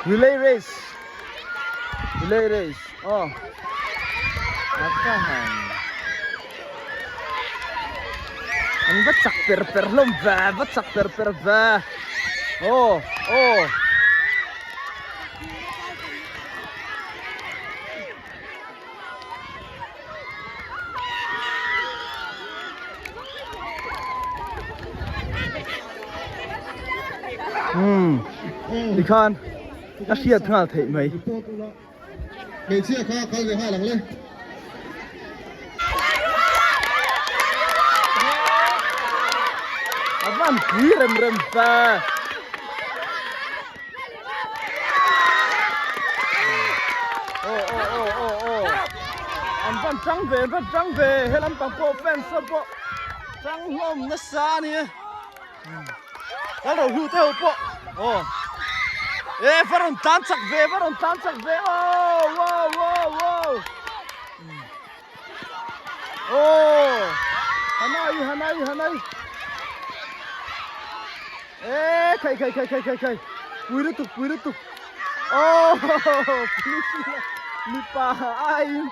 Relay race Relay race aw a va han an va chak per per hlawm ve va chak per per ve aw aw. Umm tikhan a hriat nghal theih mai. Hmeichhia kha kal ve nghal ang le. A van pui rem rem ve. An van tang ve an van tang ve he lampang pawh fans ho pawh tang hlawm nasa a ni kal ro hlu te ho pawh aw e va rawn tlan chak ve va rawn tlan chak ve aw wow wow wow aw hanai hanai hanai Ê khai khai khai khai khai khai pui lutuk pui lutuk oh mipa aiin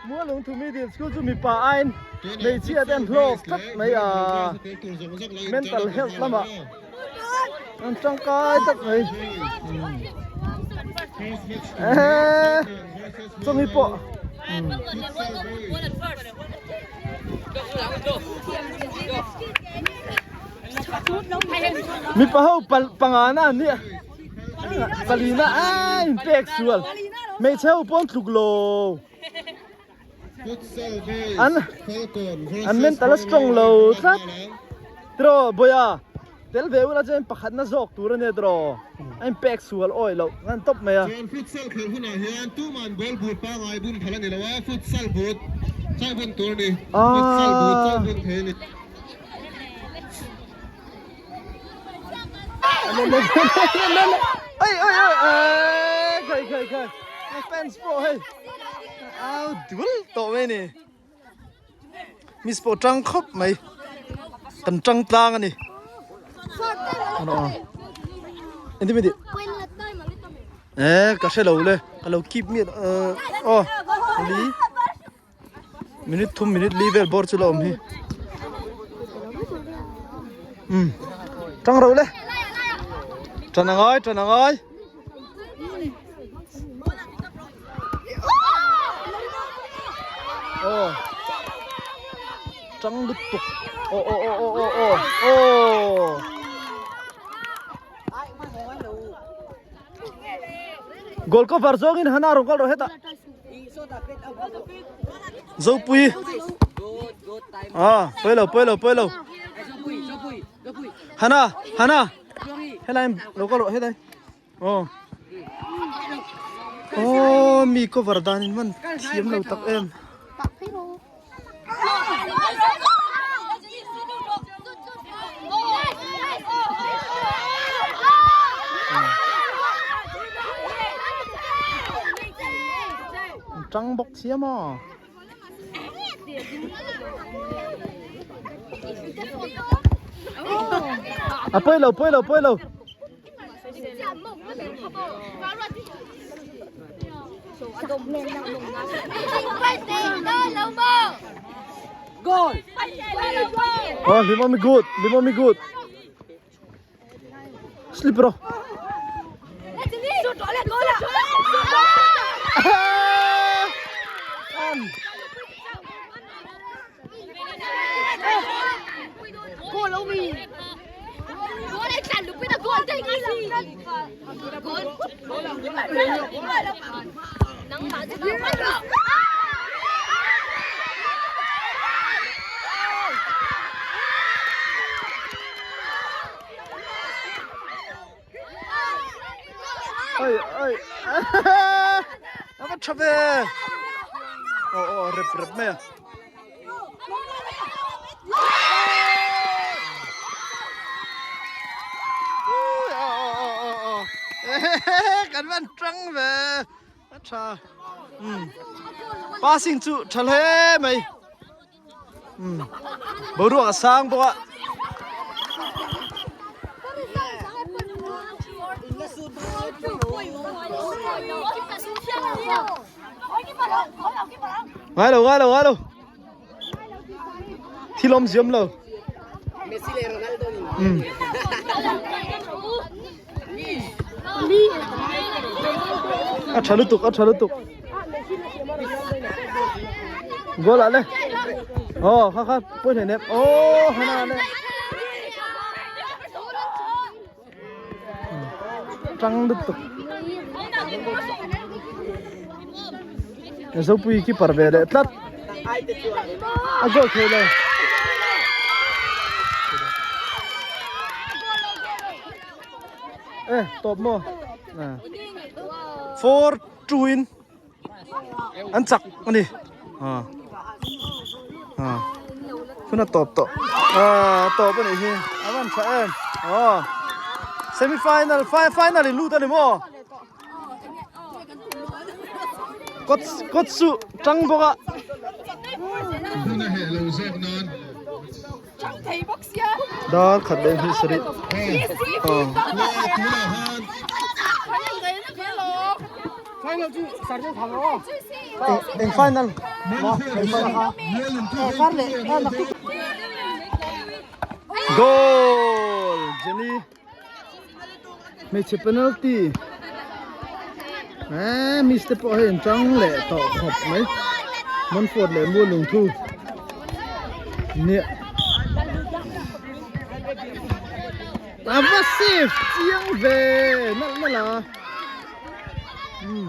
Mualung thu middle school chu mipa aiin hmeichhia te an hlawk tlat mai a mental health lamah an tangkai tlat mai ê chumi pawh Mipa ho panga na an nia palina a in pek sual hmeichhe ho pawh an tluk lo an an mental a strong lo tlat tiraw bawia tel ve ula chuan pakhat na zawk tur ania tiraw a in pek sual awi loh ngan tawp mai a. Chuan futsal khelh hunah hian tuman ball but pangai bun phal a ni lo a, futsal but chauh bun tur a ni. Futsal but chauh bun thei a ni. Oi oi oi ê khơi khơi khơi fans pawh hei au dul tawh mai ni miss pawh tang khawp mai kan tang tlang a ni engtin mi tih e ka hre lo le ka lo keep miah aw li Minute thum minute li vel bawr chu la awm hi. Um. Tang ro le. Tran angai tran angai. Oh. Tang lutuk. Oh oh oh oh oh oh. Oh. Goal cover zawngin hana rawn kal rawh hetah. Zopui. Ah, pawilo pawilo pawilo. Hana, Hana. Helai lo kal rawh helai. Oh. Oh, mi cover dan in man thiam lo tak em. Tang bawk thiam a. A pawi lo pawi lo pawi lo. Oh, limami good, limami good. Slip ro. Oi oi a va tha ve aw aw rep rep mai a. Kan van tang ve a tha passing chu tha hle mai boruak a sang bawk a. Ngai lo ngai lo ngai lo. Thil awm ziam lo. Messi le Ronaldo ni. Mm. A tha lutuk a tha lutuk. Goal ah le. Oh kha kha pawih hlei nep. Oh hana le. Tang lutuk. Zopui keeper ve leh tlat. A goal thei lo. Eh tawp maw. 4 2 in an chak a ni hun a tawp tawh a tawp a nih hi a van tha em aw semi final final in lut a ni maw kawt kawt suh tang bawk a hun a heh lo zawk nan dar khat leh hnih sarih eng final goal Jenny hmeichhe penalty eh miss te pawh hei an chang leh tawh khawp mai Montfort leh Mualungthu nia a va safe chiang ve nalh nalh a umm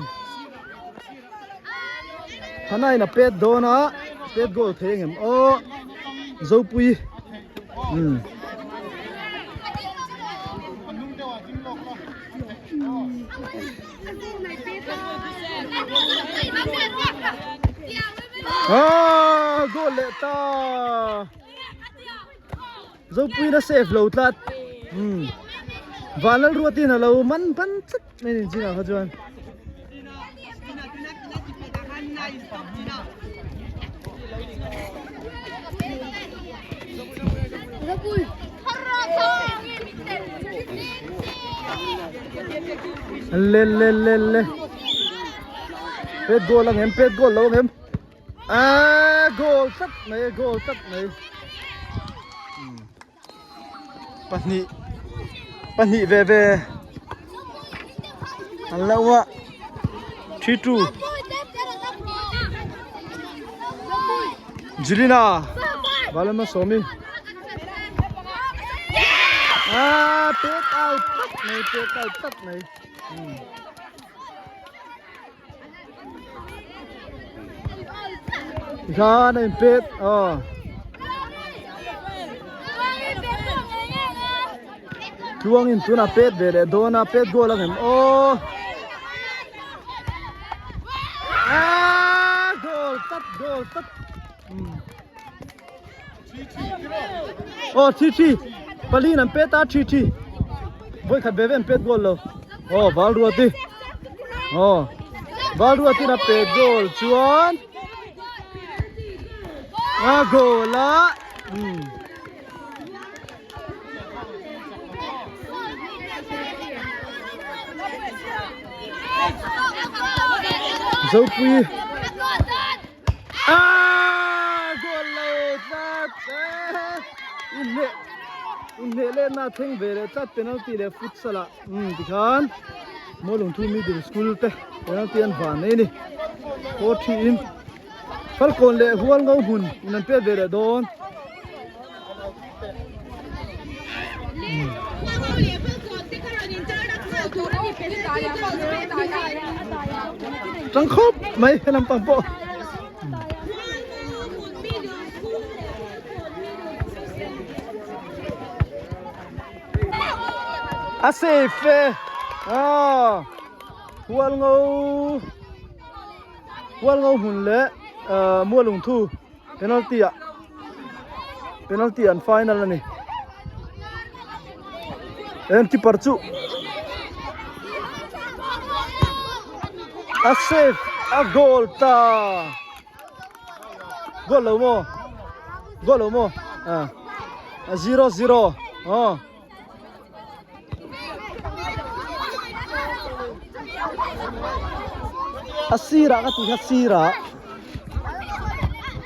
Hana in a pet dawn a pet goal thei ang em aw Zopui umm. Ah goal leh ta Zopui na save lo tlat umm Vanlalruatin a lo man ban tlat mai ni chinah kha chuan. Le le le le pet goal ang em pet goal lo ang em a goal tlat mai goal tlat mai pahnih pahnih ve ve an lo a 3-2 Julina Valama Sawmi ah pet out tlat mai pet out tlat mai Tikhan a inpet aw. Tluangin tunah pet ve leh dawn a pet goal ang em aw. Ah goal tlat goal tlat. Aw 3-3 pali in an pet a 3-3 vawi khat ve ve an pet goal lo aw val ruati aw val ruatin a pet goal chuan a goal a um Zopui Ah goal lo tlat eh inhneh inhneh letna a thleng ve leh tlat penalty leh futsal ah umm tikhan Mualungthu middle school te penalty an van mai a ni 4-3 in Falkawn leh Hualngo hmun in an pet ve leh dawn. Tang khawp mai he lampang pawh. A safe e. Ah. Hualngo Hualngo hmun leh Mualungthu penalty ah penalty an final a ni en keeper chu a save a goal ta goal lo maw goal lo maw ah 0-0 aw. A sirah ka tih kha sirah.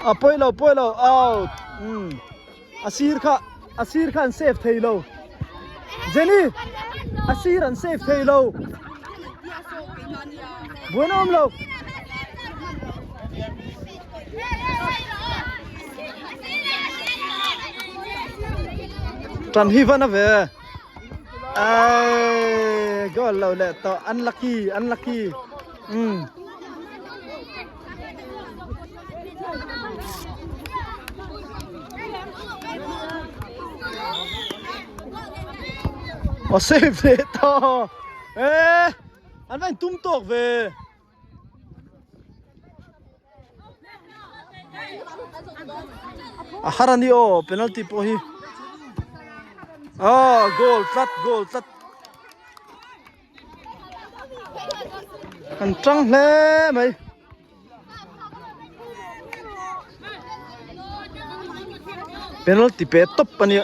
A pawi lo pawi lo out. Um. A sir kha a sir kha an save thei lo. Jenny a sir an save thei lo. Buaina awm lo. Tan hi van a ve. Ai goal lo leh tawh unlucky unlucky. Um. A save leh ta. Eh an va in tum tawk ve. A har a ni aw penalty pawh hi. Ah goal tlat goal tlat. Kan tang hle mai. Penalty pe tawp a nia.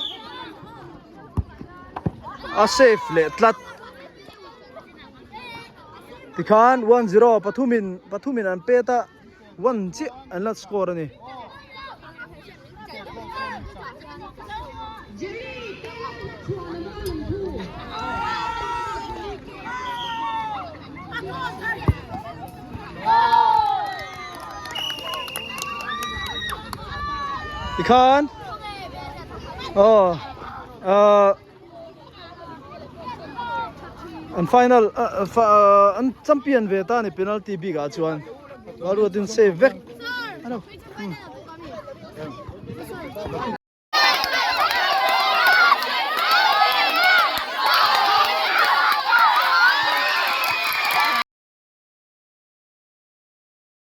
A safe leh tlat. Tikhan 1-0 pathumin pathumin an pet a 1 chiah an la score a ni. Tikhan aw ah an final an champion ve ta a ni penalty bik ah chuan Ruatin save vek.